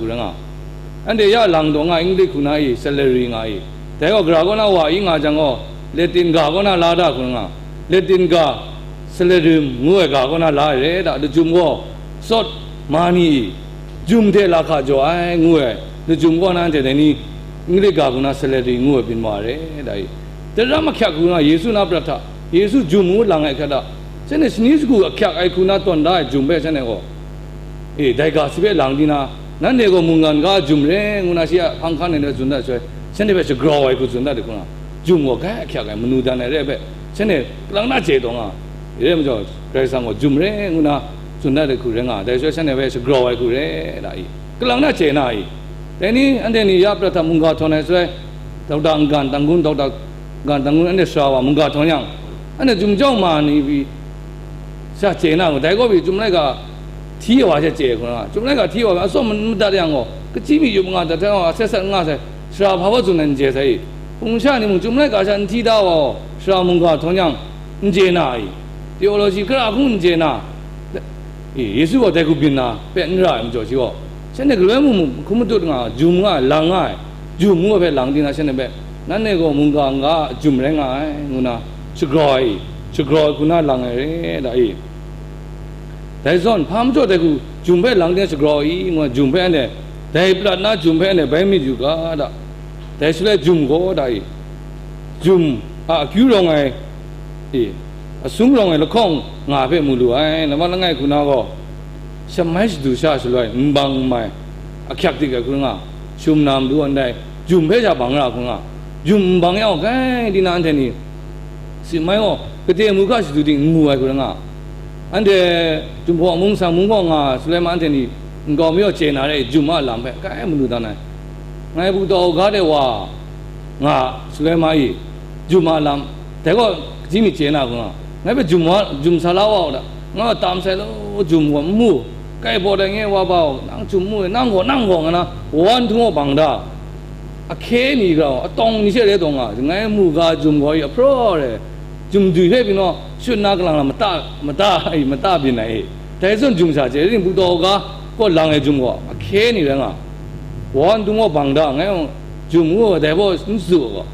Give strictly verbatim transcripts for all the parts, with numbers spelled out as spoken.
rai nga. Anhte ya lang taw nga, English hku na i, salary nga i. Dai gaw, gara kaw na wa i nga jang gaw, Latin ga kaw na la da hku nga. Latin ga, salary ngu ai ga kaw na la ai re da, lachyum gaw, sort money i, jum hte lahka jaw ai ngu ai, lachyum kaw na anhte dai ni, English ga hku na salary ngu ai byin wa re da i. Daram ahkyak hku na, Yesu na prat hta, Yesu jum ngu lang ai hkra da, shanhte shani shagu ahkyak ai hku na tawn da ai jum hpe shanhte gaw, e, dai ga si hpe lang di na, nanhte gaw mungkan ga jum re ngu na shi a hpang hkan ai ni hpe tsun dat shaloi, shanhte hpe shagrau ai hku tsun dat ai hku na, jum gaw grai ahkyak ai, manu dan ai re ai hpe, shanhte kalang na chye taw nga, e re majaw, Karai Kasang gaw jum re ngu na tsun dat ai hku rai nga, dai shaloi shanhte hpe shagrau ai hku re da i, kalang na chye na i. Dai ni, anhte ni ya prat hta mungga htawn ai shaloi, Dokta Ngan Tanggun, Dokta Ngan Tanggun anhte sara wa mungga htawn yang, anhte jum jau ma ni pyi, sha chye na gaw, dai kaw pyi Chyum laika hti wa she chye hkra, Chyum laika hti wa atsawm madat yang gaw, kachyi mi yup nga dat hte, aset sat nga sai, sara hpa wa tsun ai n chye sai i, hpung sha ni mung Chyum laika sha n hti da wa, sara mungga htawn yang, n chye na i, theology hkra hkung n chye na, e, Yesu gaw dai hku byin na hpe n ra ai majaw shi gaw, shanhte galoi mung mung hkrum matut nga, jum nga ai, lang nga ai, jum ngu ai hpe lang di na, shanhte hpe, nanhte gaw mungga n ga a jum rai nga ai, ngu na shagrau ai, shagrau ai hku na lang ai re da i. Dai zawn, hpa majaw dai hku jum hpe lang di na shagrau ai i, ngu na jum hpe anhte, dai prat na jum hpe anhte bai myit yu ga da. Dai shaloi jum gaw da i, jum a akyu rawng ai, e, asum rawng ai lahkawng nga hpe mu lu ai, laman langai hku na gaw, shamai shadu sha shaloi, nbang nmai, ahkyak dik ai hku nga, shum na matu ndai, jum hpe sha bang ra hku nga, jum nbang yau grai di na anhte ni, si mai gaw, kade mu ga shadu ting n mu ai hku nga, anhte Jinghpaw mung sang mung gaw nga, shaloi ma anhte ni nkau mayaw chye na re, jum a lam hpe grai manu dan ai. Ngai bu daw ga de wa nga, shaloi ma i, jum a lam, dai gaw, kaji myit chye na hku nga, ngai hpe jum wa, jum sa la wa u da, nga tam sai law, jum gaw n mu, kai baw dai nge wa ba u, nang jum mu, nang gaw, nang gaw, nga na, wan htung gaw bang da, ahkye ni grau, atawng ni she re taw nga, ngai mu ga jum gaw i, ahpraw re, jum dwi hpe pyi naw, shut na kalang lam mata, mata, mata byin ai e. Dai zawn jum sha chye, ring bu daw ga, kaw lang ai jum gaw, ahkye ni rai nga, wan htung gaw bang da, ngai gaw, jum ngu ai, dai gaw n su ai gaw,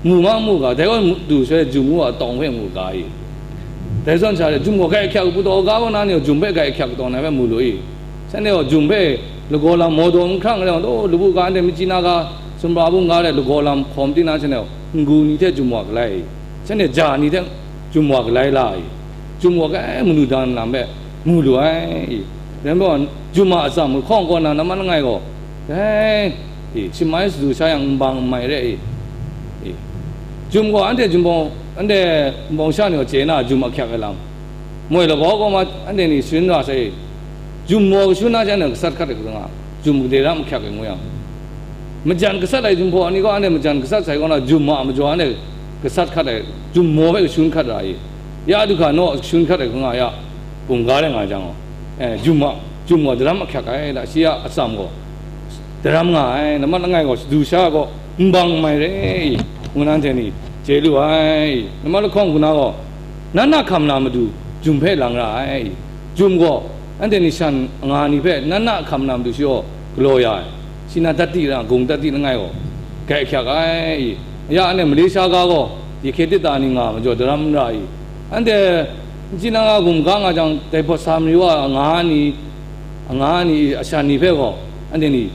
mu ma mu ga, dai gaw du shaloi jum ngu ai atawng hpe mu ga i. Dai zawn sha re, jum gaw grai ahkyak bu daw ga, kaw na ni gaw jum hpe grai ahkyak taw na hpe mu lu i. Shanhte gaw jum hpe lagaw lam maw daw n hkrang rai gaw, lawu ga anhte Myitkyina ga, sumra bung ga re lagaw lam hkawm ting na shanhte gaw, n-gu ni hte jum wa galai i. Shanhte ja ni hte jum wa galai la i. Jum gaw grai manu dan lam hpe mu lu ai i. Dai majaw, jum a atsam lahkawng kaw na, namman langai gaw, dai, e, shamai shadu sha yang nbang nmai re i, e, jum gaw anhte Jinghpaw, anhte Wunpawng sha ni gaw chye na, jum ahkyak ai lam, moi labau kaw ma anhte ni sharin ra sai i, jum maw kashun na sha na gasat hkat ai hku nga, jum gade ram ahkyak ai ngu yang, majan gasat ai Jinghpaw ni gaw anhte majan gasat sai kaw na, jum a majaw anhte gasat hkat ai, jum maw hpe kashun hkat ra i, ya du hkra naw kashun hkat ai hku nga ya, bungga rai nga jang gaw, e, jum a, jum gaw daram ahkyak ai, da, shi a atsam gaw daram nga ai, namman langai gaw shadu sha gaw nbang mai re i, ngu na anhte ni chye lu ai. Namman lahkawng hku na gaw, nan a hkam na matu jum hpe lang ra ai. Jum gaw, anhte ni shan nga ni hpe nan a hkam na matu shi gaw galaw ya ai. Shi na dati ra, gung dati langai gaw, grai ahkyak ai i. Ya, anhte Malaysia ga gaw, yahkye dita ni nga majaw daram n ra i. Anhte Myitkyina ga gumga nga jang, dai hpawt sa mari wa nga ni, nga ni, ashan ni hpe gaw, anhte ni,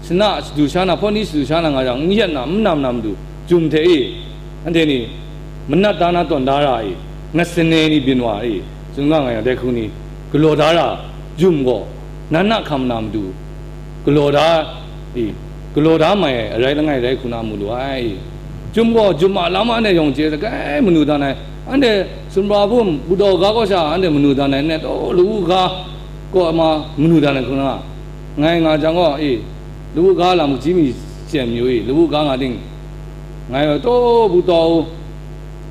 shana shadu sha na, hpawt ni shadu sha na nga jang, n yet na, n nam na matu, jum hte i, anhte ni, manat da na tawn da ra i, ngat sane ni byin wa i, tsun nga nga yang, dai hku ni, galaw da ra, jum gaw, nan a hkam na matu, galaw da i, galaw da mai ai, arai langai rai hku na mu lu ai i. Jum gaw, jum a lam anhte yawng chye sagai manu dan ai, anhte sumra bum, bu daw ga kaw sha, anhte manu dan ai, nnet, o, lawu ga, kaw ma manu dan ai hku na, ngai nga jang gaw, e, lawu ga lam kaji mi chyen mayu i, lawu ga nga ting, ngai gaw taw bu taw u,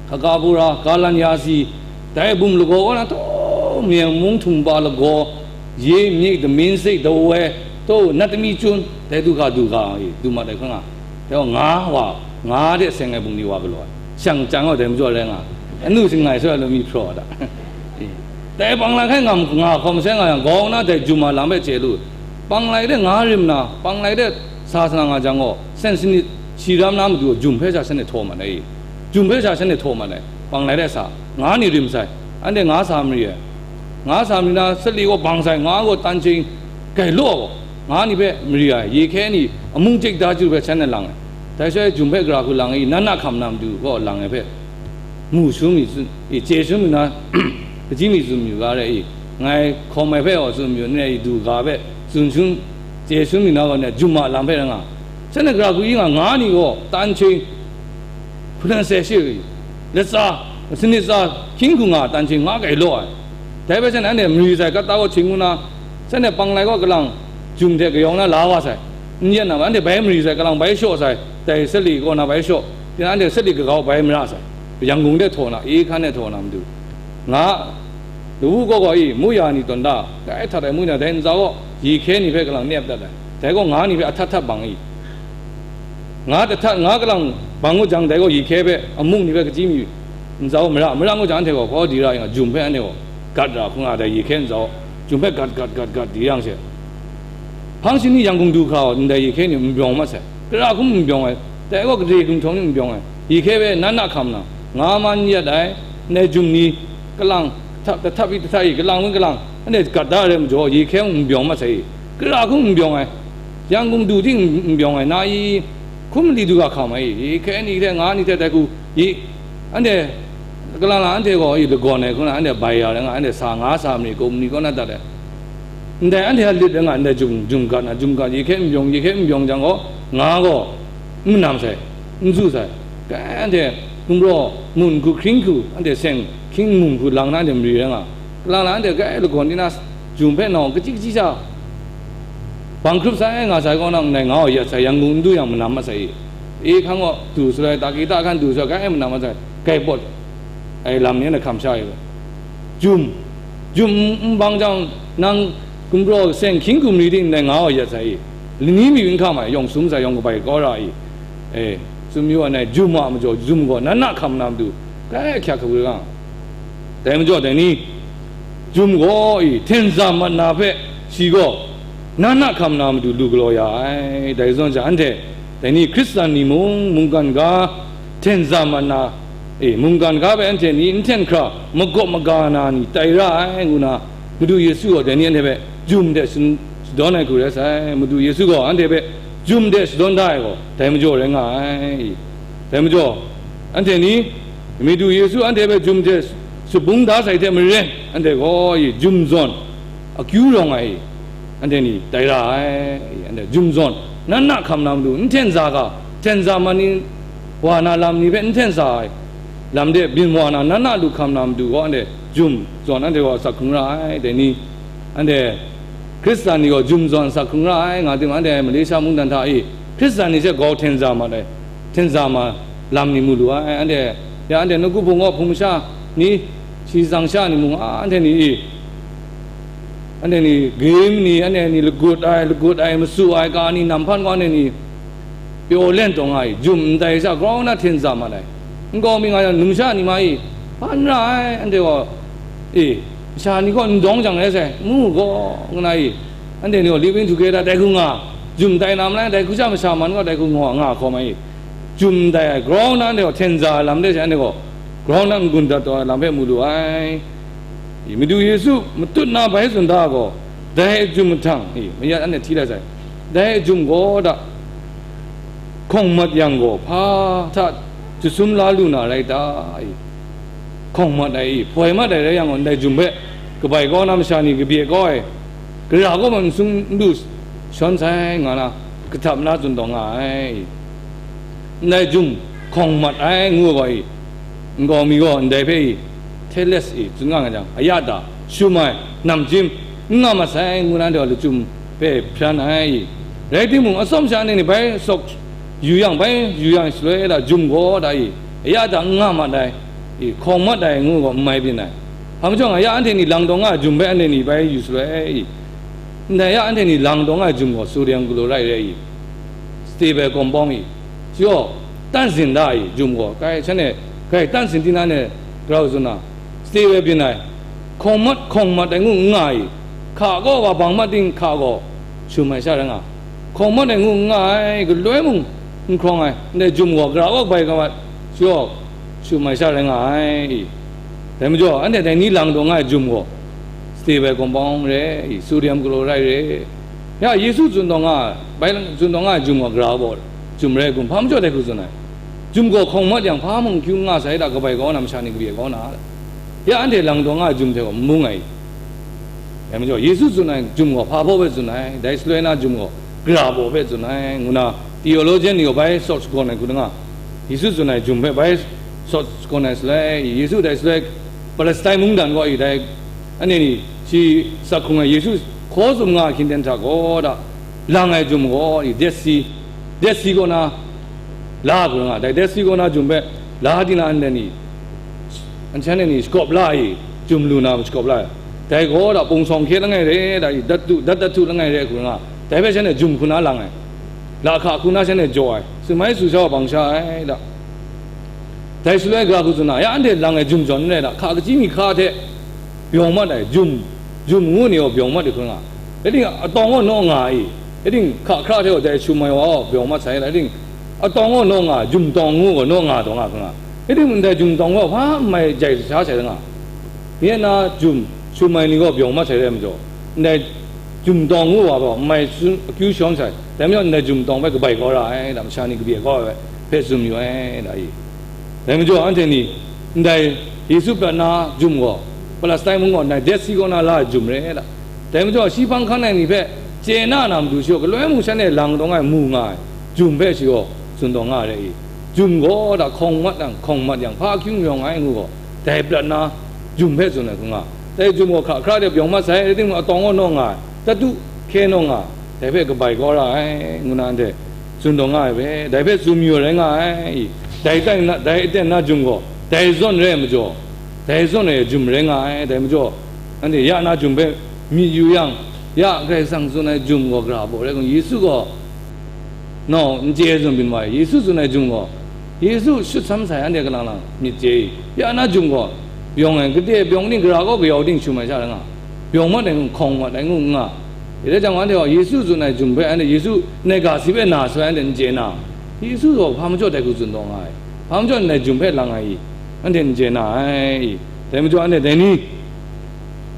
hka ga bu ra, ga lan ya si, dai bum lagaw kaw na taw, myen mung htum ba lagaw, ye myit damin sik daw ai, taw nat mi chun, dai du ga du ga i, du mat ai hku nga, dai gaw nga wa, nga de seng ai bungli wa galaw ai. Shang chyang gaw dai majaw rai nga, anu shangai sha ai lu mi hpraw ai hta. Dai bang la hkai ngam nga hkawm sai nga yang, gawng na dai jum a lam hpe chye lu. Panglai de nga rim na, panglai de sa sa nga jang gaw, sen sanit shi ram na matu jum hpe sha shanhte htaw mat ai, jum hpe sha shanhte htaw mat ai, panglai de sa, nga ni rim sai, anhte nga sa mari ai, nga sa mari na, sali gaw bang sai, nga gaw tan chyeng gai law gaw, nga ni hpe mari ai, ye hkye ni amung chyeju hpe shanhte lang ai, dai shaloi jum hpe gara hku lang ai, nan na hkam na matu gaw lang ai hpe, mu shu mi tsun, i, chye shu mi na, kaji mi tsun mayu ga re i, ngai hkawm ai hpe gaw tsun mayu, nre i du ga hpe tsun shu, chye shu mi na gaw, ne jum a lam hpe rai nga, shanhte gara hku yi nga, nga ni gaw tan chyeng hpun se shi i, latsa, sanit tsa, hkying hku nga tan chyeng nga gai law ai. Dai hpe shanhte anhte mari sai, kata gaw hting ngu na, shanhte panglai gaw kalang jum hte kayawng na la wa sai, n yan na, anhte bai mari sai, kalang bai shaw sai, dai sali kaw na bai shaw, tinang anhte sali kagau bai mara sai. Yangon de htaw na, e hkan de htaw na matu, nga, lawu gaw gaw i, mu ya ni tawn da, dai htat ai mu na, dai ntsa gaw, ye hkye ni hpe kalang nep dat ai, dai gaw nga ni hpe ahtat htat bang i, nga ahtat, nga kalang bang ngut jang, dai gaw ye hkye hpe amung ni hpe kaji mi ntsa gaw mara, mara ngut jang, anhte gaw hpaw di ra i nga, jum hpe anhte gaw gat ra hku nga, dai ye hkye ntsa gaw, jum hpe gat gat gat gat di yang she, hpang shingni Yangon du hkra gaw, ndai ye hkye ni n bawng mat sai, gara hkum n bawng ai, dai gaw gade gumhtawn ni n bawng ai, ye hkye hpe nan na hkam na, nga man yat ai, ndai jum ni, kalang, htap, htap i, htap i, kalang mi kalang, anhte gat da ai majaw, ye hkye n bawng mat sai i, gara hkum n bawng ai, Yangon du ting n bawng ai, na i, hkum mali du ga hkam ai, ye hkye ni hte nga ni hte dai hku, i, anhte, kalang lang anhte gaw i lagawn ai hku na, anhte bai ya rai nga, anhte sa nga sa mari, kum ni kaw na dat ai. Ndai anhte a lit rai nga, ndai jum, jum gat na, jum gat, ye hkye n bawng, ye hkye n bawng jang gaw, nga gaw n manam sai, n zu sai. Kai anhte gumraw mun hku hkring hku, anhte seng hkying mung hku lang na, anhte mari rai nga, kalang lang anhte kai lagawn di na, jum hpe nawng kachyi kachyi sha, bang hkrup sai nga sai kaw na, ndai nga gaw yat sai, Yangon n du yang manam mat sai i, e hkang gaw du shaloi, taki ta hkan du shaloi, kai manam mat sai, kai pawt ai lam ni na hkam sha i, jum, jum n bang jang, nang gumraw seng hkying gumri ting ndai nga wa yat sai i, lani mi n hkam ai, yawng sum sai, yawng kabai kau ra i, e, tsun mayu wa nai, jum a majaw, jum gaw nan na hkam na matu, kai ahkyak hkabu ra nga. Dai majaw, dai ni, jum gaw i, hten za mat na hpe, shi gaw nan na hkam na matu lu galaw ya ai. Dai zawn sha, anhte, dai ni, Hkristan ni mung, mungkan ga, hten za mat na, e, mungkan ga hpe anhte ni n hten hkra, magawp maga na ni tai ra ai, ngu na, Madu Yesu gaw dai ni anhte hpe jum de shin-, shadawn ai hku rai sai. Madu Yesu gaw anhte hpe jum de shadawn da ai gaw, dai majaw rai nga ai. Dai majaw, anhte ni, Madu Yesu anhte hpe jum de shabung da sai hte maren, anhte gaw i jum zawn akyu rawng ai, anhte ni tai ra ai, anhte jum zawn, nan na hkam na matu, n hten za ga, hten za man ni, wa na lam ni hpe n hten za ai, lam de byin wa na, nan na lu hkam na matu gaw, anhte jum zawn anhte gaw asak hkrung ra ai, dai ni, anhte Hkristan ni gaw jum zawn asak hkrung ra ai, nga tim, anhte Malaysia mungdan hta e, Hkristan ni hte grau hten za mat ai, hten za ma lam ni mu lu ai, anhte, ya anhte nawku hpung gaw hpung masha ni, shi tsang sha ni mung, a, anhte ni e, anhte ni gim ni, anhte ni lagut ai, lagut ai, masu ai, ka ni nam hpan gaw anhte ni pyaw len taw nga i, jum ndai sha grau na hten za mat ai. Nkau mi nga yang, numsha ni ma i, hpan ra ai, anhte gaw, e, masha ni gaw n dawng jang rai sai, ngu gaw, nga na i, anhte ni gaw living together dai hku nga, jum tai na malai, dai hku sha masha man gaw dai hku nga, nga hkawm ai i, jum ndai ai, grau na anhte gaw hten za ai lam de she, anhte gaw grau na n-gun dat taw ai lam hpe mu lu ai. I, Madu Yesu matut na bai tsun da gaw, dai jum mahtang, i, mayat anhte hti lai sai, dai jum gaw da, hkawng mat yang gaw, hpa hta jasum la lu na rai ta? I, hkawng mat ai, i, hpoi mat ai rai yang gaw, ndai jum hpe kabai kau na masha ni kabye kau ai, gara kaw man n sung n lu shawn sai, nga na, kahtap na tsun taw nga ai. Ndai jum hkawng mat ai ngu ai gaw i, nkau mi gaw ndai hpe i, teles i, tsun nga nga jang, aya da, shum ai, namjim, n nga mat sai, ngu na, ndai lachyum hpe hpran ai i. Rai timung, atsawm sha ni bai sawk yu yang, bai yu yang shaloi la, jum gaw da i, aya da n nga mat ai, i, hkawng mat ai ngu gaw n mai byin ai. Hpa majaw nga, ya anhte ni lang taw nga ai jum hpe anhte ni bai yu shaloi i, ndai ya anhte ni lang taw nga ai jum gaw, Suriang galaw rai rai i, stable compound i, shi gaw, tansin da i, jum gaw, kai shanhte, kai tansin tina ne grau tsun na, stable byin ai, hkawng mat, hkawng mat ai ngu n nga i, hka gaw wa bang mat ting hka gaw, Shum ai sha rai nga ai. Hkawng mat ai ngu n nga ai, galoi mung n hkrawng ai, ndai jum gaw gara kaw bai kamat, shaw, shum ai sha rai nga ai. Dai majaw, anhte dai ni lang taw nga ai jum gaw, stable compound re, sodium chloride re. Ya, Yesu tsun taw nga ai, bai lang tsun taw nga ai jum gaw gara kaw jum rai hkum, hpa majaw dai hku tsun ai. Jum gaw hkawng mat yang, hpa mung n kyu n nga sai da, kabai kau na, masha ni kabye kau na. Ya, anhte lang taw nga ai jum hte gaw n bung ai. Dai majaw, Yesu tsun ai jum gaw hpa baw hpe tsun ai, dai shaloi na jum gaw gara baw hpe tsun ai, ngu na theologian ni gaw bai sawt shakawn ai hku da nga, Yesu tsun ai jum hpe bai sawt shakawn ai shaloi, Yesu dai shaloi Palestine mungdan kaw i dai, anhte ni shi sak hkrung ai Yesu hkaw tsun nga hkying ten hta gaw da, lang ai jum gaw i Dead Sea, Dead Sea kaw na la hku da nga, dai Dead Sea kaw na jum hpe la di na, anhte ni, anhte ni shakawp la i, jum lu na shakawp la ai. Dai gaw da, pung sawng hkye langai re, da i, dat du, dat dat htu langai re hku da nga, dai hpe shanhte jum hku na lang ai, lahka hku na shanhte jaw ai, sumai su sha wa bang sha ai da. Dai shaloi gara hku tsun na, ya anhte lang ai jum zawn n rai da, hka kaji mi hkra hte bawng mat ai, jum, jum ngu ni gaw bawng mat ai hkra nga, rai ting, atawng gaw naw nga i, rai ting, hka hkra hte gaw dai shum ai wa gaw bawng mat sai, rai ting, atawng gaw naw nga ai, jum tawng ngu gaw naw nga taw nga hkra nga, rai ting, ndai jum tawng gaw hpa n mai jai sha sai nga, nye na jum shum ai ni gaw bawng mat sai rai majaw, ndai jum tawng ngu wa gaw n mai tsun, akyu shawng sai, dai majaw ndai jum tawng hpe kabai kau ra ai, da masha ni kabye kau ai hpe tsun mayu ai, da i. Dai majaw, anhte ni ndai Yesu prat na jum gaw, Palestine mung gaw ndai Dead Sea kaw na la ai jum re da. Dai majaw, shi hpang hkan ai ni hpe chye na na matu shi gaw, galoi mung shanhte lang taw nga ai, mu nga ai jum hpe shi gaw tsun taw nga ai re i. Jum gaw da hkawng mat yang, hkawng mat yang, hpa akyu n rawng ai ngu gaw, dai prat na jum hpe tsun ai hku nga. Dai jum gaw hka hkra de bawng mat sai, rai timung, atawng gaw naw nga ai, tatu hkye naw nga ai, dai hpe kabai kau ra ai, ngu na anhte tsun taw nga ai hpe, dai hpe tsun mayu rai nga ai. Dai tai na, dai aten na jum gaw, dai zawn rai ai majaw, dai zawn rai ai jum rai nga ai. Dai majaw, anhte ya na jum hpe myit yu yang, ya Karai Kasang tsun ai jum gaw gara baw rai hkum, Yesu gaw, no, n chye ai zawn byin wa ai, Yesu tsun ai jum gaw, Yesu shut sam sai, anhte kalang lang myit chye i, ya na jum gaw, bawng ai, gade bawng ning, gara kaw kayau ting shum ai sha rai nga, bawng mat ai ngu, hkawng mat ai ngu n nga. Dai rai jang, anhte gaw Yesu tsun ai jum hpe, anhte Yesu ndai ga si hpe na sai, anhte n chye na, Yesu gaw hpa majaw dai hku tsun taw nga ai, hpa majaw ndai jum hpe lang ai i, anhte n chye na ai i. Dai majaw, anhte dai ni,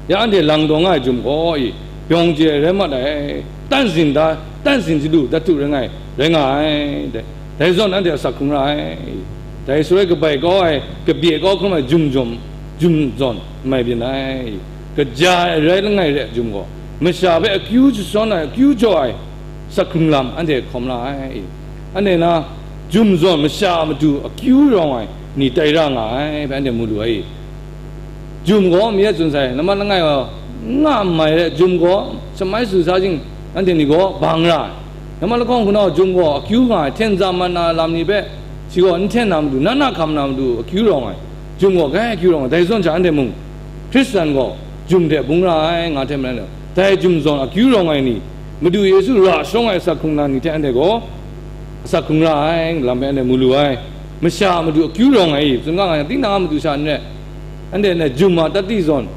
ya anhte lang taw nga ai jum gaw i, bawng chye ai rai mat ai, tan sin da, tan sin chyalu dat htu rai nga ai, rai nga ai, dai, dai zawn anhte asak hkrung ra ai. Dai shaloi kabai kau ai, kabye kau hkrum ai jum jawm, jum zawn n mai byin ai. Kaja ai rai langai re ai jum gaw, masha hpe akyu jashawn ai, akyu jaw ai, asak hkrung lam anhte hkawm la ai. Anhte na jum zawn masha a matu akyu rawng ai ni tai ra nga ai hpe anhte mu lu ai. Jum gaw mi e tsun sai, lamat langai gaw n nga n mai re, jum gaw shamai su sa jing, anhte ni gaw bang ra ai. Lamat lahkawng hpunau jum gaw akyu nga ai, hten za mat na lam ni hpe shi gaw n hten na matu, na na hkam na matu akyu rawng ai, jum gaw grai akyu rawng ai. Dai zawn hta anhte mung, Hkristan gaw jum hte bung ra ai, nga hte maren, dai jum zawn akyu rawng ai ni, Madu Yesu ra sharawng ai asak hkrung na ni hte anhte gaw asak hkrung ra ai, lam hpe anhte mu lu ai. Masha a matu akyu rawng ai, tsun ga nga yang, tinang a matu sha n rai, anhte ndai jum a tati zawn,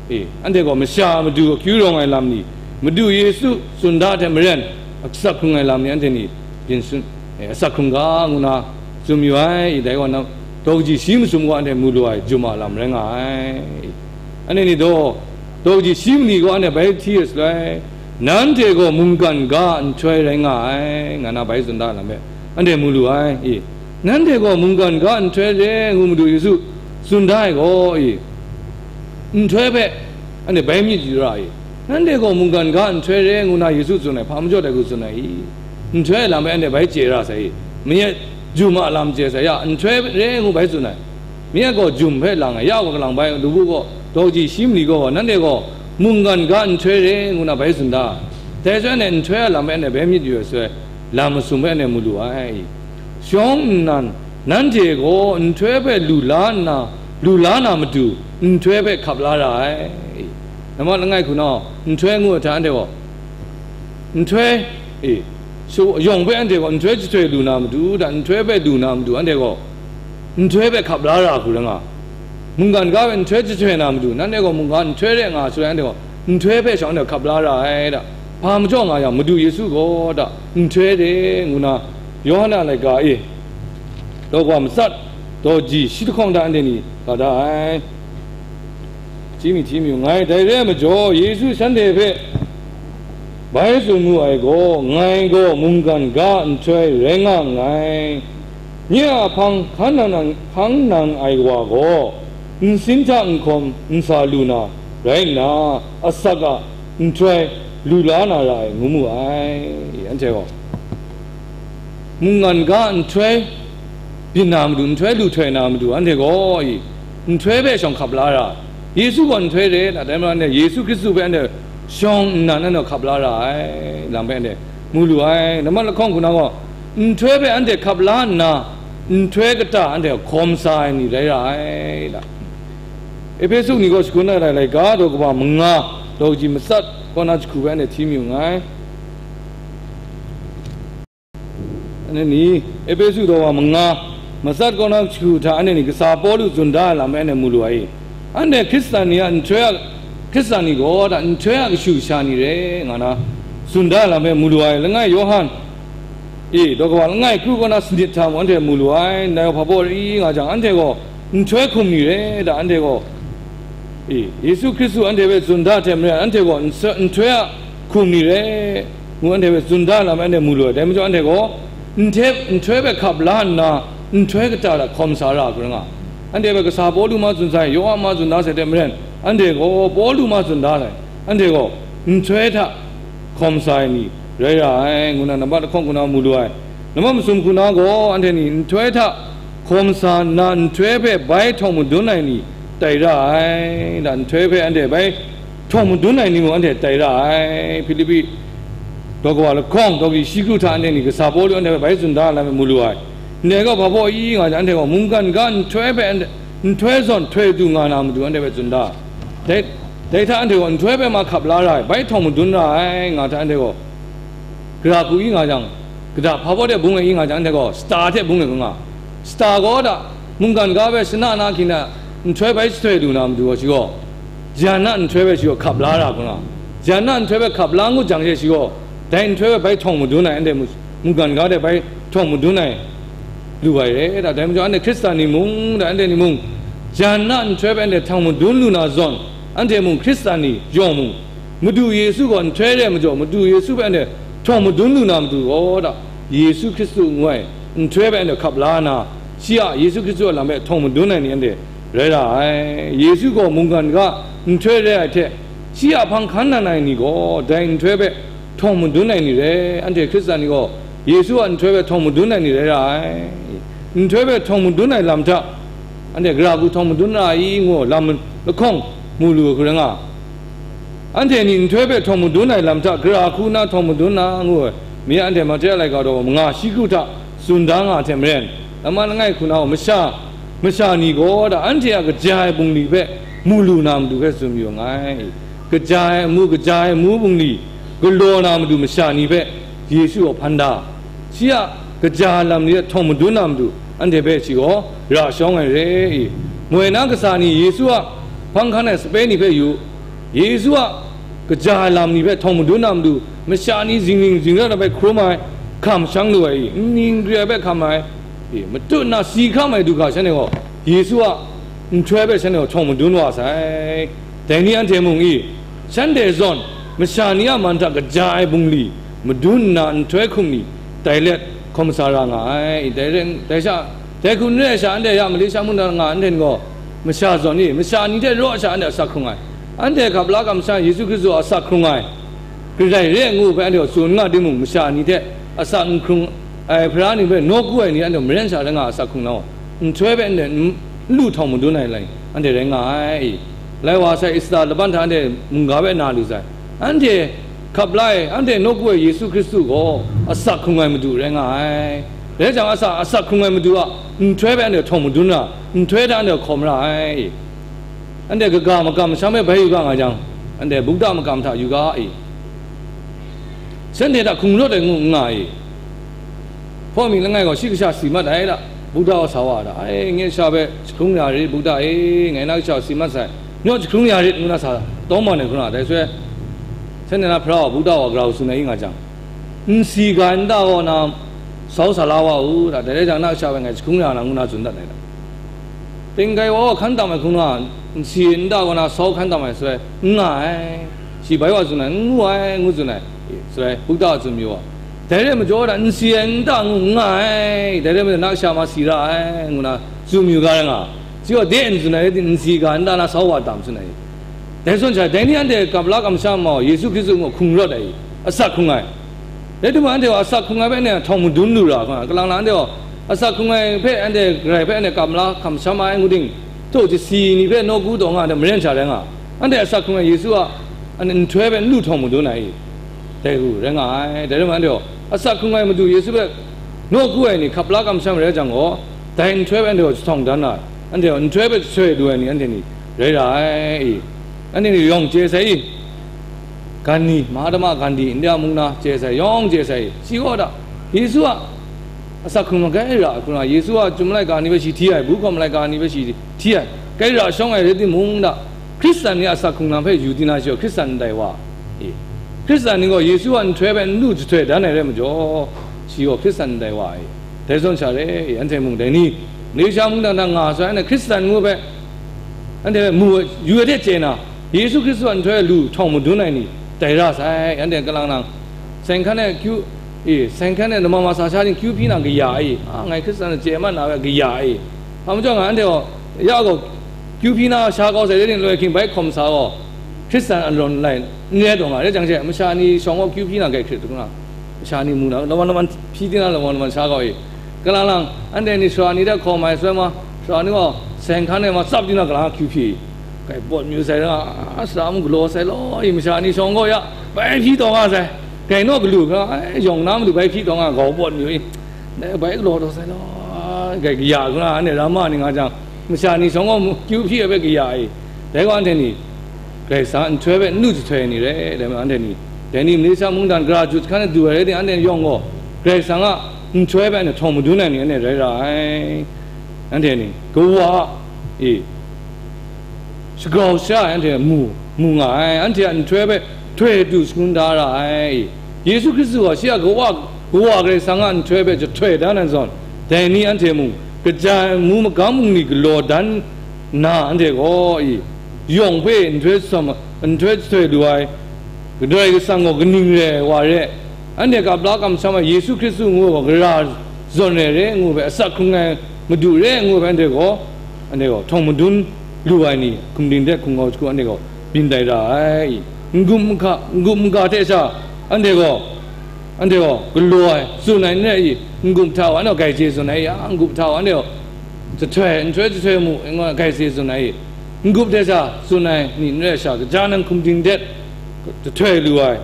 e, anhte gaw masha a matu akyu rawng ai lam ni, Madu Yesu tsun da hte maren, asak hkrung ai lam ni anhte ni byin sun, e, asak hkrung ga, ngu na tsun mayu ai. Dai gaw na, daw kaji shi masum gaw anhte mu lu ai jum a lam rai nga ai. Anhte ni daw, daw kaji shi mali gaw anhte bai hti ai shaloi, nanhte gaw mungkan ga nhtoi rai nga ai, nga na bai tsun da lam hpe anhte mu lu ai. I, nanhte gaw mungkan ga nhtoi re ngu Madu Yesu tsun da ai gaw, i, nhtoi hpe anhte bai myit yu ra i? Nanhte gaw mungkan ga nhtoi re ngu na Yesu tsun ai, hpa majaw dai hku tsun ai i? Nhtoi a lam hpe anhte bai chye ra sai i? Manye jum a lam chye sai ya, nhtoi re ngu bai tsun ai. Manye gaw jum hpe lang ai, ya gaw kalang bai, lubu gaw, daw kaji shi mali gaw, nanhte gaw mungkan ga nhtoi re ngu na bai tsun da. Dai shaloi anhte nhtoi a lam hpe anhte bai myit yu ai shaloi, lam masum hpe anhte mu lu ai. Shawng nnan, nanhte gaw nhtoi hpe lu la nna, lu la na matu, nhtoi hpe hkap la ra ai. Namawt langai hku nau, nhtoi ngu ai hta anhte gaw, nhtoi, e, su, yawng hpe anhte gaw nhtoi jahtoi lu na matu, da nhtoi hpe lu na matu, anhte gaw nhtoi hpe hkap la ra hku rai nga, mungkan ga hpe nhtoi jahtoi na matu, nanhte gaw mungkan nhtoi re nga, shaloi anhte gaw nhtoi hpe shawng anhte hkap la ra ai da. Hpa majaw nga yang, Madu Yesu gaw da nhtoi re, ngu na, Yawhan a laika e, daw kaba matsat, daw kaji shi lahkawng hta anhte ni ga da ai. Hti mi hti mi, ngai dai re ai majaw, Yesu shanhte hpe bai tsun mu ai gaw, ngai gaw mungkan ga nhtoi rai nga nngai. Nye a hpang hkan nang, hkan nang ai wa gaw, nsin hta nhkawm nsa lu na rai nna, asak a nhtoi lu la na ra ai, ngu mu ai. Anhte gaw mungkan ga nhtoi byin na matu, nhtoi lu htoi na matu, anhte gaw i, nhtoi hpe shawng hkap la ra, Yesu gaw nhtoi re, dai majaw anhte Yesu Hkristu hpe anhte shawng nnan anhte hkap la ra ai lam hpe anhte mu lu ai. Nambat lahkawng hku na gaw, nhtoi hpe anhte hkap la nna, nhtoi kata anhte hkawm sa ai ni rai ra ai, da. Ehpesu ni gaw shagun ai laika daw kaba manga, daw kaji matsat kaw na jahku hpe anhte hti mi nngai. Anhte ni, Ehpesu daw kaba manga, matsat kaw na jahku hta anhte ni kasa Pawlu tsun da ai lam hpe anhte mu lu ai. Anhte Hkristan ni a nhtoi a, Hkristan ni gaw da nhtoi a kashu kasha ni re, nga na tsun da ai lam hpe mu lu ai. Langai Yawhan e, daw kaba langai kru kaw na sanit hta mung anhte mu lu ai. Ndai gaw hpa baw i nga jang, anhte gaw nhtoi hkum ni re, da anhte gaw, e, Yesu Hkristu anhte hpe tsun da hte maren, anhte gaw nsa-, nhtoi a hkum ni re, ngu anhte hpe tsun da lam anhte mu lu ai. Dai majaw anhte gaw, nhtoi, nhtoi hpe hkap la nna, nhtoi kata hta hkawm sa ra hkrum nga. Anhte hpe kasa Pawlu ma tsun sai, Yawhan ma tsun da sai hte maren, anhte gaw Pawlu ma tsun da sai, anhte gaw nhtoi hta hkawm sa ai ni rai ra ai, ngu na nambat lahkawng hku na mu lu ai. Nambat masum hku na gaw, anhte ni nhtoi hta hkawm sa nna, nhtoi hpe bai htawng madun ai ni tai ra ai, da nhtoi hpe anhte bai htawng madun ai ni mung anhte tai ra ai. Hpilipi daw kaba lahkawng, daw kaji shi kru hta anhte ni kasa Pawlu anhte hpe bai tsun da ai lam hpe mu lu ai. Ndai gaw hpa baw i nga jang, anhte gaw mungkan ga nhtoi hpe anhte, nhtoi zawn htoi du nga na matu anhte hpe tsun da. Dai, dai hta anhte gaw nhtoi hpe ma hkap la ra ai, bai htawng madun ra ai, nga hta anhte gaw, gara hku i nga jang, kata hpa baw de bung e i nga jang, anhte gaw star hte bung e hkrum nga. Star gaw da, mungkan ga hpe shana na hkying na nhtoi bai jahtoi lu na matu gaw, shi gaw jan na nhtoi hpe shi gaw hkap la ra hkrum nga. Jan na nhtoi hpe hkap la ngut jang she, shi gaw dai nhtoi hpe bai htawng madun ai, anhte mu-, mungkan ga de bai htawng madun ai lu ai re. Da, dai majaw anhte Hkristan ni mung, da, anhte ni mung, jan na nhtoi hpe anhte htawng madun lu na zawn, anhte mung Hkristan ni yawng mung, Madu Yesu gaw nhtoi re ai majaw, Madu Yesu hpe anhte htawng madun lu na matu gaw, da, Yesu Hkristu ngu ai nhtoi hpe anhte hkap la nna, shi a Yesu Hkristu a lam hpe htawng madun ai ni anhte rai ra ai. Yesu gaw mungkan ga nhtoi rai ai hte, shi a hpang hkan nan ai ni gaw, dai nhtoi hpe htawng madun ai ni rai. Anhte Hkristan ni gaw Yesu a nhtoi hpe htawng madun ai ni rai ra ai. Nhtoi hpe htawng madun ai lam hta, anhte gara hku htawng madun ra ai i ngu lam lahkawng mu lu ai hku rai nga. Anhte ni nhtoi hpe htawng madun ai lam hta gara hku na htawng madun na ngu ai, mi anhte Mate a laika daw manga shi kru hta tsun da nga ai hte maren, nambat langai hku na gaw masha, masha ni gaw da anhte a kaja ai bungli hpe mu lu na matu hpe tsun mayu nngai. Kaja ai amu, kaja ai amu bungli galaw na matu masha ni hpe Yesu gaw hpan da. Shi a kaja ai lam ni hte htawng madun na matu, anhte hpe shi gaw ra shawng ai re i. Moi na kasa ni Yesu a hpang hkan ai sape ni hpe yu, Yesu a kaja ai lam ni hpe htawng madun na matu, masha ni zingring zingrat ai hpe hkrum ai, hkam shang lu ai i, nni nkri ai hpe hkam ai, i, matut na si hkam ai du hkra shanhte gaw, Yesu a nhtoi hpe shanhte gaw htawng madun wa sai. Dai ni anhte mung i, shanhte zawn masha ni a man hta kaja ai bungli madun nna nhtoi hkum ni tai let hkawm sa ra nga ai. Dai ren, dai sha, dai hku n re ai sha, anhte ya Malaysia mung na nga anhte gaw, masha zawn i, masha ni hte raw sha anhte asak hkrung ai, anhte hkap la kamsham Yesu Hkristu a asak hkrung ai, kadai re ai ngu hpe anhte gaw tsun nga timung, masha ni hte asak n hkrung ai hpara ni hpe nawku ai ni anhte maren sha rai nga, asak hkrung na gaw, nhtoi hpe anhte n lu htawng madun ai lai, anhte rai nga ai. Lai wa sai, Ista laban hta anhte mungga hpe na lu sai, anhte hkap la ai, anhte nawku ai Yesu Hkristu gaw asak hkrung ai Madu rai nga ai. Rai jang, asak, asak hkrung ai Madu a nhtoi hpe anhte htawng madun ra, nhtoi hta anhte hkawm ra ai. Anhte kaga makam masham e bai yu ga nga jang, anhte bukda makam hta yu ga i. Shanhte hta hkrung rawt ai ngu n nga i. Hpawt mi langai gaw shi kasha si mat ai da, bukda wa sa wa da, ai, nye kasha hpe jahkrung ya rit, bukda e, ngai na kasha si mat sai, naw jahkrung ya rit, ngu na sa tawng man ai hkra, dai soi, Shanhte na hpara wa, bukda wa, grau tsun ai nga jang, nsi ga ai nta gaw na sau sa la wa u, da, dai rai jang, na kasha hpe ngai jahkung ya na, ngu na tsun dat ai da. Tenggai wa gaw hkan tam ai hkung na, nsi ai nta gaw na sau hkan tam ai, shaloi, n nga ai, shi bai wa tsun ai, n ngu ai, ngu tsun ai, shaloi, bukda wa tsun mayu wa. Dai rai majaw, da, nsi ai nta ngu n nga ai, dai rai majaw, na kasha ma si ra ai, ngu na tsun mayu ga rai nga. Shi gaw de n tsun ai, nsi ga nta na sau wa tam tsun ai. Dai zawn sha, dai ni anhte kap la kamsham mau, Yesu Hkristu ngu hkung rawt ai, asak hkrung ai. Dai hte mung anhte gaw asak hkrung ai hpe anhte htawng madun lu ra hkra, kalang lang anhte gaw asak hkrung ai hpe anhte Karai hpe anhte kap la kamsham ai ngu ting, taw jasi ni hpe nawku taw nga ai hte maren sha rai nga, anhte asak hkrung ai Yesu a anhte nhtoi hpe n lu htawng madun ai. Dai hku rai nga ai. Dai rai ma anhte gaw asak hkrung ai Madu Yesu hpe nawku ai ni hkap la kamsham rai jang gaw, dai nhtoi hpe anhte gaw jahtawng dan na ai, anhte gaw nhtoi hpe jahtoi lu ai ni anhte ni rai ra ai. Anhte ni yawng chye sai i, Gandhi, Mahatma Gandhi, India mung na chye sai, yawng chye sai i, shi gaw da, Yesu a asak hkrung gaw grai ra hkra, Yesu a chyum laika ni hpe shi hti ai, bu hkawm laika ni hpe shi hti ai, grai ra shawng ai rai timung da, Hkristan ni a asak hkrung lam hpe yu di na shi gaw Hkristan ndai wa i. Hkristan ni gaw Yesu a nhtoi hpe n lu jahtoi dan ai rai majaw, shi gaw Hkristan ndai wa i. Dai zawn sha re i, anhte mung dai ni, Malaysia mungdan hta nga sai, anhte Hkristan ngu hpe, anhte mu yu ai hte chye na, Yesu Hkristu a nhtoi lu htawng madun ai ni tai ra sai, anhte kalang nang, seng hkan e kyu, e, seng hkan e lama masa sha ting kyu hpyi na kaya i, a, ngai Hkristan chye mat na we kaya i, a majaw nga anhte gaw, ya gaw, kyu hpyi na sha kau sai, rai ting loi hking bai hkawm sa gaw, Hkristan a lawn lai n rai taw nga, rai jang she, masha ni shawng gaw kyu hpyi na grai hkrit hkra, masha ni mu na, lawan lawan hpyi di na, lawan lawan sha kau i, kalang lang, anhte ni sara ni hte hkawm ai shaloi ma, sara ni gaw seng hkan e ma tsap di na, kalang kyu hpyi, grai pawt mayu sai ra, a, sara mung galaw sai law i, masha ni shawng gaw ya, bai hpyi taw nga sai, grai naw galu hkra, ai, yawng na matu bai hpyi taw nga, gau pawt mayu i, dai bai galaw taw sai law, grai kaya hkra, anhte rama ni nga jang, masha ni shawng gaw mu, kyu hpyi ai hpe kaya i, dai gaw anhte ni, Karai Kasang a nhtoi hpe n lu jahtoi ai ni rai, dai majaw anhte ni, dai ni Malaysia mungdan gara jut hkan du ai rai timung, anhte yawng gaw Karai Kasang a nhtoi hpe anhte htawng madun ai ni anhte rai ra ai. Anhte ni, kawa e, shagrau sha ai anhte mu, mu nga ai, anhte a nhtoi hpe htoi du shangun da ra ai. Yesu Hkristu gaw shi a kawa, kawa Karai Kasang a nhtoi hpe jahtoi dan ai zawn, dai ni anhte mung, kaja ai amu magam bungli galaw dan nna, anhte gaw i, yawng hpe nhtoi tsawm, nhtoi jahtoi lu ai, Karai Kasang gaw kaning re ai wa re, anhte kap la kamsham ai Yesu Hkristu ngu ai gaw gara zawn ai re ngu ai hpe, asak hkrung ai Madu re ngu ai hpe, anhte gaw, anhte gaw htawng madun lu ai ni, hkum ding hte hkum ngau jahku anhte gaw byin tai ra ai. N-gup n-ga, n-gup n-ga hte sha, anhte gaw, anhte gaw galaw ai, tsun ai n rai i, n-gup hta wa, anhte gaw grai chye tsun ai ya, n-gup hta wa, anhte gaw jahtoi, nhtoi jahtoi mu, ngu ai, grai chye tsun ai i, n-gup hte sha tsun ai ni n rai sha, kaja nang hkum ding hte jahtoi lu ai,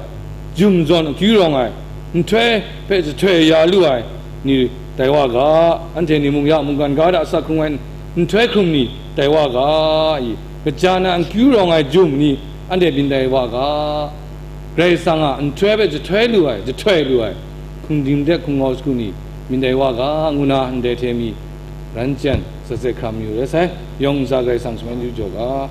jum zawn akyu rawng ai, nhtoi hpe jahtoi ya lu ai ni tai wa ga, anhte ni mung ya mungkan ga hta asak hkrung ai nhtoi hkrum ni tai wa ga i, kaja nang akyu rawng ai jum ni anhte byin tai wa ga, Karai Kasang a nhtoi hpe jahtoi lu ai, jahtoi lu ai, hkum ding hte hkum ngau jahku ni byin tai wa ga, ngu na ndai hte mi ran jan zatse hkram yu rai sai, yawng ntsa Karai Kasang shaman yu jaw ga.